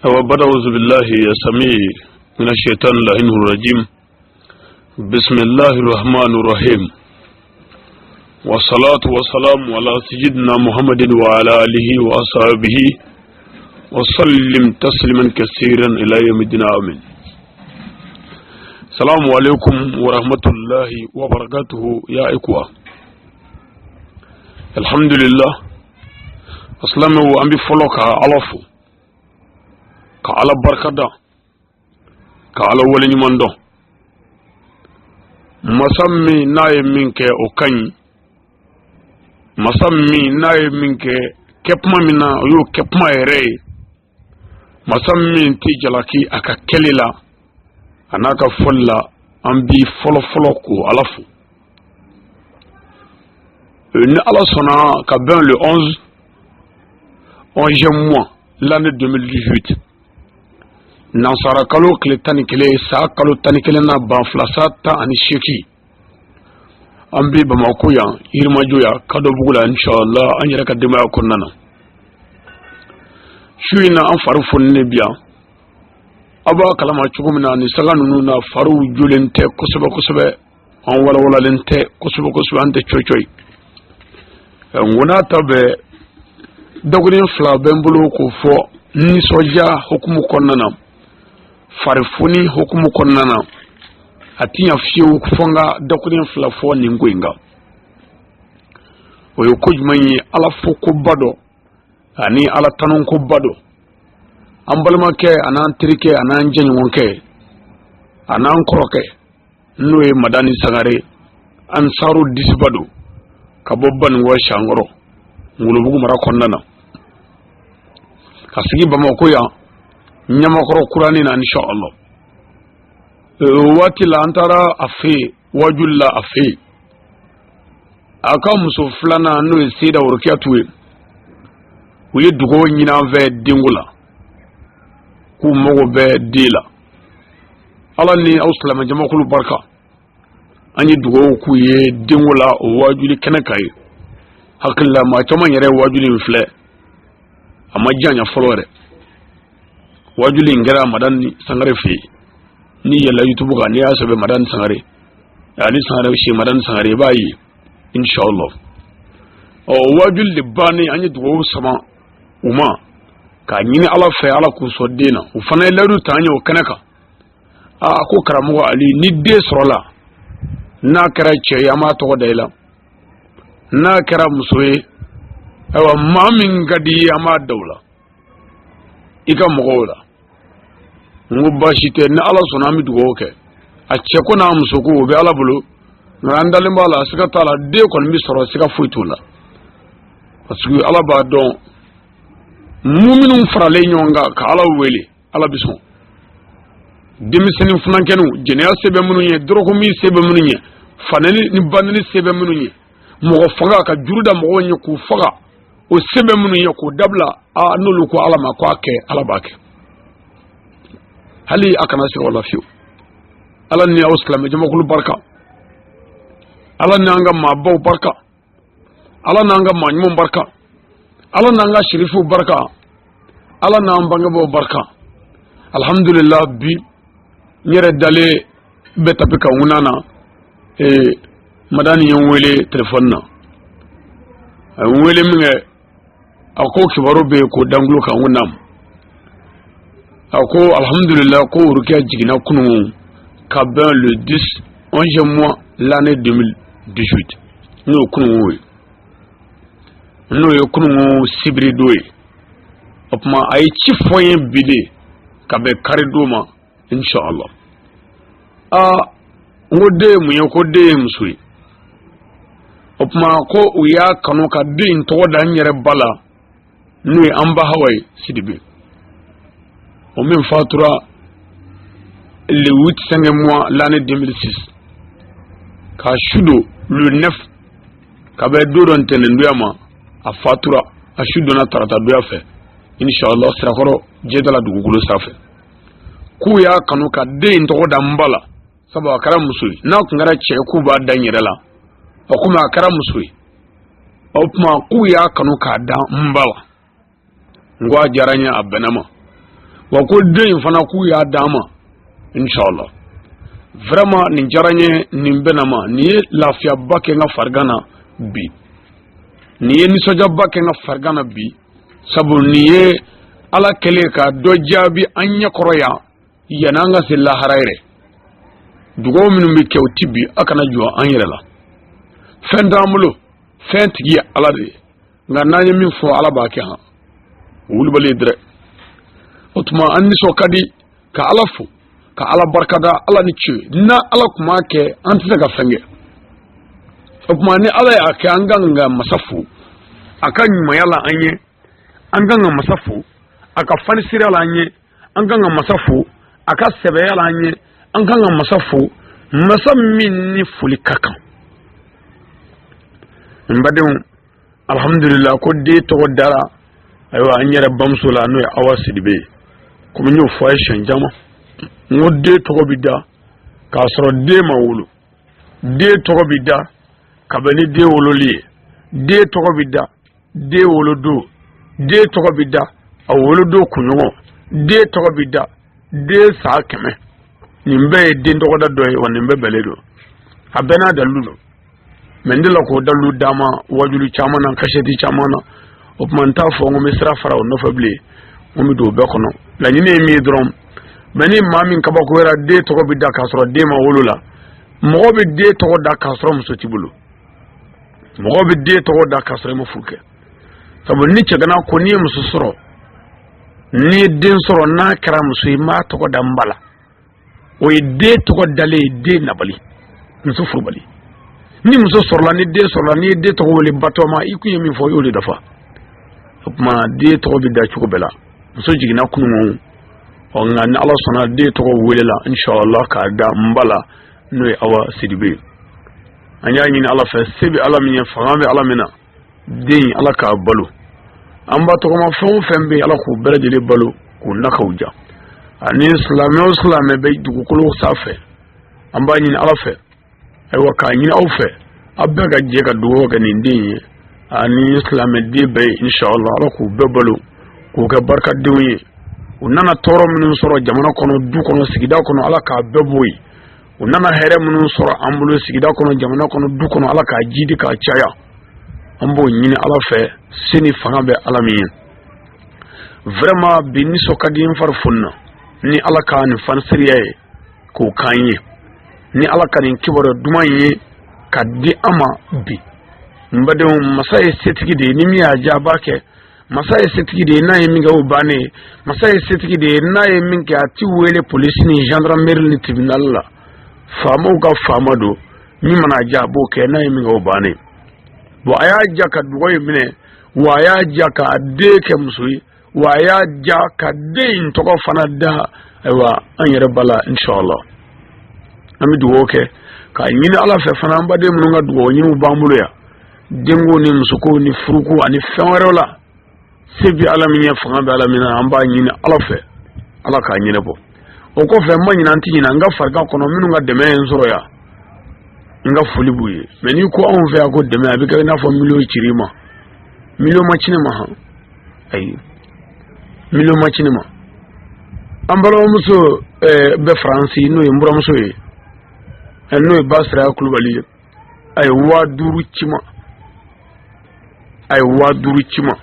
Awa bada auzu billahi yasami min ashaitan lahin rajim. Bismillahir rahmanir rahim. Wa salatu wa salamu ala sayyidina Muhammadin wa ala alihi wa ashabihi wa sallim tasliman kaseeran ila yawmiddin, amin. Salamu alaikum wa rahmatullahi wa barakatuhu ya ikwa. Alhamdulillah. Aslamu an bi fɔlɔ ka Ala fo, ka Ala barikada, ka Ala waleɲuman dɔn. Masa min n'a ye min kɛ o ka ɲi, masa min n'a ye min kɛ kɛkuma min na o y'o kɛkuma yɛrɛ ye, masa min tɛ jalaki a ka kɛli la a n'a ka fɔli la, an bi fɔlɔ fɔlɔ k'o Ala fo. Ni Ala sɔnna ka bɛn le 11 11e mois l'année 2018, nansara kalo tile 11, san kalo 11 na 2018, an bi Bamako yan, Yirimajɔ yan, Kadɔbugu la, inshallah, an yɛrɛ ka denbaya kɔnɔna na. Su in na an fari foninen bi yan. Aw b'a kalama cogo min na, nin saga ninnu na fariw jolen tɛ kosɛbɛ kosɛbɛ, an walawalalen tɛ kosɛbɛ kosɛbɛ, an tɛ cɔyi cɔyi. N n'a ta bɛɛ, dakuruɲɛ fila bɛ n bolo k'o fɔ nisɔndiya hukumu kɔnɔna na, farifoni hukumu kɔnɔna na. A ti ɲa fiyewu fo n ka dakuruɲɛ fila fɔ nin ko in kan. O ye ko jumɛn ye? Ala fo koba dɔ ani Ala tanu koba dɔ. An balimakɛ an'an terikɛ an'an jɛɲɔgɔnkɛ an'an kɔrɔkɛ, n'o ye Madani Sangare, Ansaru disiba don, ka bɔ Banikɔ Siankɔrɔ, Ngolobugu mara kɔnɔna na, ka sigi Bamako yan, Ɲamakɔrɔ kuranin na, inshallah. O waati la, an taara a fɛ yen wajuli la a fɛ yen. A ka muso filanan, n'o ye Seyida Worokiyatu ye, u ye dugawu ɲini an fɛ denko la, k'u mago bɛ den la. Ala ni aw silamɛ jamakulu barika, an ye dugawu k'u ye denko la o wajuli kɛnɛ kan ye. Hakili la, maa caman yɛrɛ ye wajuli in filɛ, a ma janya fɔlɔ yɛrɛ. Wajuli in kɛra Madani Sangare fɛ yen. N'i yɛlɛla YouTube kan, n'i y'a sɛbɛn Madani Sangare, Ali Sangare si Madani Sangare, i b'a ye inshallah. Ɔ, wajuli de bannen, an ye dugawu sama u ma k'a ɲini Ala fɛ, Ala k'u sɔn den na. U fana ye layidu ta an ye o kɛnɛ kan. Aa, ko karamɔgɔ Ali, ni den sɔrɔla, n'a kɛra cɛ ye, an b'a tɔgɔ da i la, n'a kɛra muso ye, ayiwa, maa min ka di i ye, an b'a da o la i ka mɔgɔw la. N ko baasi tɛ, ni Ala sɔnna, an bɛ dugawu kɛ. A cɛ ko n'a muso ko, o bɛ Ala bolo, nka an dalen b'a la, siga t'a la, den kɔni bɛ sɔrɔ, siga foyi t'o la, parce que Ala b'a dɔn minnu faralen ɲɔgɔn kan ka Ala wele, Ala bɛ sɔn. Denmisɛnnin funankɛninw, jɛnɛya se bɛ minnu ye, dɔrɔgu min se bɛ minnu ye, fanɛni ni banɛni se bɛ minnu ye, mɔgɔ faga ka juru da mɔgɔw ɲɛ k'u faga, o se bɛ minnu ye, k'o dabila. Aa, n'olu ko Ala ma ko a kɛ, Ala b'a kɛ. Hali a kana siga o la fiyewu. Ala ni aw silamɛ jamakulu barika, Ala ni an ka maabaw barika, Ala n'an ka maa ɲumanw barika, Ala n'an ka sirifuw barika, Ala n'an bangebaaw barika. Alhamdulillah, bi n yɛrɛ dalen bɛ tapi kan ŋuna na. Madani ye n wele telefɔni na. A ye n wele min kɛ, a ko kibaru bɛ yen k'o dangulo kan. N ko naamu. A ko alhamdulillah, ko Worokiya jiginna kunun ka bɛn le 10 11e mois l'année 2018, n'o ye kununko ye, n'o ye kununko sibiri don ye. O tuma a ye ci fɔ n ye bi de ka bɛn kari don ma, inshallah. Aa, n ko den ye mun ye? Ko den ye muso ye. O tuma ko u y'a kanu ka den in tɔgɔ da n yɛrɛ ba la, n'o ye an ba Hawa ye Sidibe, o min fatura le 8 5 mois l'année 2006, k'a su don le 9, ka bɛn don dɔ ntɛnɛndonya ma. A fatura, a su donna tarata donya fɛ, inshallah, Sirakɔrɔ jɛdala dugukolo sanfɛ. K'u y'a kanu ka den in tɔgɔ da n ba la, sabu a kɛra muso ye. N'a tun kɛra cɛ ye, k'u b'a da n yɛrɛ la. O komi a kɛra muso ye, o tuma k'u y'a kanu k'a da n ba la. N ko a diyara n ye, a bɛnna ma. Wa ko den in fana k'u y'a d'an ma inshallah. Vraiment nin diyara n ye, nin bɛnna ma, nin ye lafiyaba kɛ n ka farigan na bi, nin ye nisɔndiyaba kɛ n ka farigan na bi, sabu nin ye Ala kɛlen ka dɔ jaabi an ɲɛkɔrɔ yan yanni an ka se lahara yɛrɛ. Dugawu minnu bɛ kɛ o ti bi, a kana jɔ an yɛrɛ la. Fɛn t'an bolo, fɛn tigi ye Ala de ye, nka n'an ye min fɔ Ala b'a kɛ han, o wulibali ye dɛrɛ. O tuma an nisɔn ka di ka Ala fo, ka Ala barikada, Ala ni ce. N'a Ala tun m'a kɛ, an tɛ se ka fɛn kɛ. O tuma ni Ala y'a kɛ, an kan ka masa fo a ka ɲumanya la an ye, an kan ka masa fo a ka fanisiriya la an ye, an kan ka masa fo a ka sɛbɛya la an ye, an kan ka masa fo, masa min ni foli ka kan. N badenw, alhamdulillah, ko den tɔgɔ dara ayiwa an yɛrɛ bamuso la, n'o ye Awa Sidibe ye. Komi n y'o fɔ a ye siɲɛ caman, n ko den tɔgɔ bi da k'a sɔrɔ den ma wolo, den tɔgɔ bi da ka bɛn ni den wololi ye, den tɔgɔ bi da den wolodon, den tɔgɔ bi da a wolodon kunɲɔgɔn, den tɔgɔ bi da den san 100. Nin bɛɛ ye den tɔgɔda dɔ ye, wa nin bɛɛ bɛnnen don, a bɛɛ n'a dalilu don. Mɛ n delila k'o dalilu d'a ma wajulu caman na, kasɛti caman na. O tuma n t'a fɔ n ko n bɛ sira fara o nɔfɛ bilen, n ko n bɛ don o bɛɛ kɔnɔ. Laɲini ye min ye dɔrɔn, mɛ ni maa min kabakoyara den tɔgɔ bɛ da k'a sɔrɔ den ma wolo la, mɔgɔ bɛ den tɔgɔ da k'a sɔrɔ muso t'i bolo, mɔgɔ bɛ den tɔgɔ da k'a sɔrɔ i ma furu kɛ. Sabu ni cɛgana ko n'i ye muso sɔrɔ, n'i ye den sɔrɔ n'a kɛra muso ye, i m'a tɔgɔ da n ba la, o ye den tɔgɔ dalen ye, den nabali, muso furubali. Ni muso sɔrɔla, ni den sɔrɔla, n'i ye den tɔgɔ wele batɔma, i kun ye min fɔ, i y'o de dafa. O tuma den tɔgɔ bɛ da cogo bɛɛ la. Muso jiginna kunun o, ɔ nka ni Ala sɔnna, den tɔgɔ welela inshallah k'a da n ba la, n'o ye Awa Sidibe ye. An y'a ɲini Ala fɛ, se bɛ Ala min ye, fanga bɛ Ala min na, den Ala k'a balo. An ba tɔgɔma fɛn o fɛn bɛ yen, Ala k'u bɛɛ lajɛlen balo, k'u nakaw ja. Ani silamɛ o silamɛ bɛ dugukolo sanfɛ, an b'a ɲini Ala fɛ, ayiwa k'a ɲini aw fɛ, aw bɛɛ ka jɛ ka dugawu kɛ nin den ye ani silamɛden bɛɛ ye inshallah. Ala k'u bɛɛ balo, k'u kɛ barikadenw ye. U nana tɔɔrɔ minnu sɔrɔ jamana kɔnɔ, du kɔnɔ, sigida kɔnɔ, Ala k'a bɛɛ bɔ yen. U nana hɛrɛ minnu sɔrɔ an bolo sigida kɔnɔ, jamana kɔnɔ, du kɔnɔ, Ala k'a jidi k'a caya. An b'o ɲini Ala fɛ, se ni fanga bɛ Ala min ye. Vraiment bi nisɔn ka di n fari fonina ni Ala ka nin fanisiriya ye k'o k'an ye, ni Ala ka nin kibaruya duman ye ka di an ma bi. N badenw, masa ye setigi de ye, ni min y'a diya a b'a kɛ. Masa ye setigi de ye, n'a ye min kɛ o bannen ye. Masa ye setigi de ye, n'a ye min kɛ a ti wele polisi ni gendarmerie ni tribunal la. Faamaw ka faama don, min mana diya a b'o kɛ, n'a ye min kɛ o bannen. Bon, a y'a diya ka dugawu in minɛ, wa a y'a diya ka den kɛ muso ye, wa a y'a diya ka den in tɔgɔ fana da ayiwa an yɛrɛ ba la inshallah. An bɛ dugawu kɛ k'a ɲini Ala fɛ fana, an baden minnu ka dugawu ɲiniw b'an bolo yan, denko ni musoko ni furuko ani fɛn wɛrɛw la, se bɛ Ala min ye, fanga bɛ Ala min na, an b'a ɲini Ala fɛ, Ala k'a ɲɛnabɔ. O kɔfɛ n ma ɲinɛ, an ti ɲinɛ n ka farigan kɔnɔ minnu ka dɛmɛ ye n sɔrɔ yan, n ka foli b'u ye. Mɛ n'i ko anw fɛ yan ko dɛmɛ, a bɛ kɛ i n'a fɔ miliyɔn cir'i ma. Miliyɔn ma ci ne ma han, ayi, miliyɔn ma ci ne ma. An balimamuso bɛ Faransi, n'o ye n buramuso ye, n'o ye Basiraya Kulubali ye, a ye 5000 ci ma, a ye 5000 ci ma.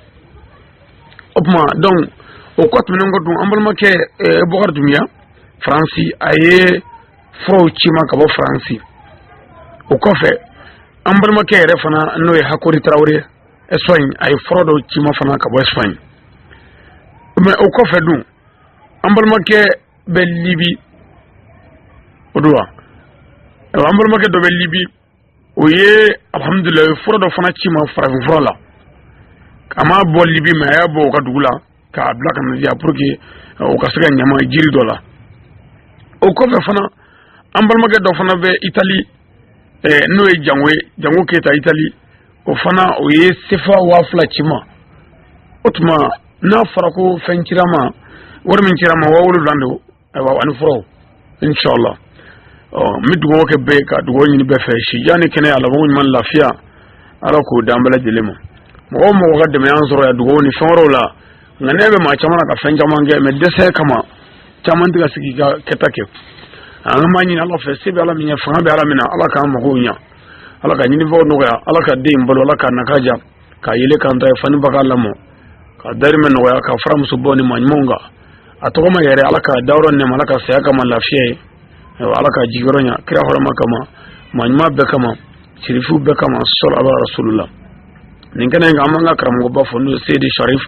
O tuma donc o kɔ tɛmɛnen kɔ dun, an balimakɛ Bɔkari Dunbiya Faransi, a ye furaw ci ma ka bɔ Faransi. O kɔfɛ an balimakɛ yɛrɛ fana, n'o ye Hakori Tarawele Espagne, a ye fura dɔw ci ma fana ka bɔ Espagne. Mais o kɔfɛ dun, an balimakɛ bɛ Libi, o don wa, an balimakɛ dɔ bɛ Libi, o ye alhamdulilayi, o ye fura dɔ fana ci ma farafin fura la. A m'a bɔ Libi, mais a y'a bɔ o ka dugu la k'a bila ka na di yan pour que o ka se ka ɲama jiri dɔ la. O kɔfɛ fana, an balimakɛ dɔ fana bɛ Itali, n'o ye Jango ye, Jango Keyita Itali, o fana o ye sefa 2000 ci ma. O tuma n'a fɔra ko fɛn cira ma, wari min cira ma 7000 don, ayiwa ani furaw inshallah. Ɔ n bɛ dugawu kɛ bɛɛ ye, ka dugawu ɲini bɛɛ fɛ, sijan ni kɛnɛya, labanko ɲuman, lafiya, Ala k'o d'an bɛɛ lajɛlen ma. Mɔgɔ o mɔgɔ ka dɛmɛ y'an sɔrɔ yan dugawu ni fɛn wɛrɛw la, Nka ne bɛ maa caman na ka fɛn caman kɛ, mais dɛsɛ kama caman tɛ ka sigi ka kɛta kɛ. An b'a ɲini Ala fɛ, se bɛ Ala min ye, fanga bɛ Ala min na, Ala k'an magow ɲa, Ala ka ɲinifɛnw nɔgɔya, Ala ka den in balo, Ala k'a naka ja, k'a yele k'an ta ye fani ba k'a lamɔ, ka darimɛ nɔgɔya, ka fara musobaw ni maa ɲumanw kan. A tɔgɔ ma yɛrɛ, Ala ka dayɔrɔ nɛɛma, Ala ka saya kama lafiya ye, Ala ka jigiyɔrɔ ɲa, kira hɔrɔma kama, maa ɲuman bɛɛ kama, sirifuw bɛɛ kama, sɔrɔ ala rasulula. Nin kɛnɛ in kan, an b'an ka karamɔgɔba fo, n'o ye Seyidi Sharif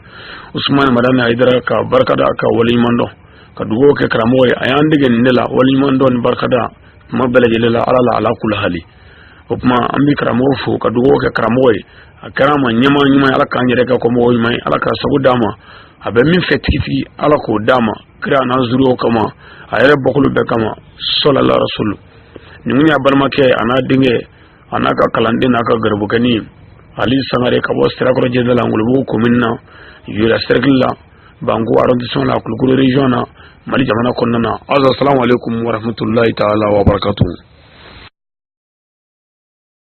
Usumani Madani Hayidara, ka barikada, ka waleɲuman dɔn, ka dugawu kɛ karamɔgɔ ye. A y'an dege nin de la, waleɲuman dɔn ni barikada tuma bɛɛ lajɛlen la, Ala la ala kula hali. O tuma an bɛ karamɔgɔ fo, ka dugawu kɛ karamɔgɔ ye. A kɛra an ma ɲɛmaa ɲuman ye, Ala k'an yɛrɛ kɛ kɔmɔgɔ ɲuman ye, Ala ka sago d'a ma, a bɛ min fɛ tigitigi, Ala k'o d'a ma, kira n'a zuriyaw kama, a yɛrɛ bɔkolo bɛɛ kama, sɔlala rasulu. Nin kun y'a balimakɛ a n'a denkɛ a n'a ka kalanden n'a ka garibukɛnin Ali Sangare, ka bɔ Sirakɔrɔ Jɛda la, Ngolobugu commune na, Joyila cercle la, Banko arrondissement la, Kulukoro région na, Mali jamana kɔnɔna na. Assalamu alaikum warahmatullahi taala wabarakatuh.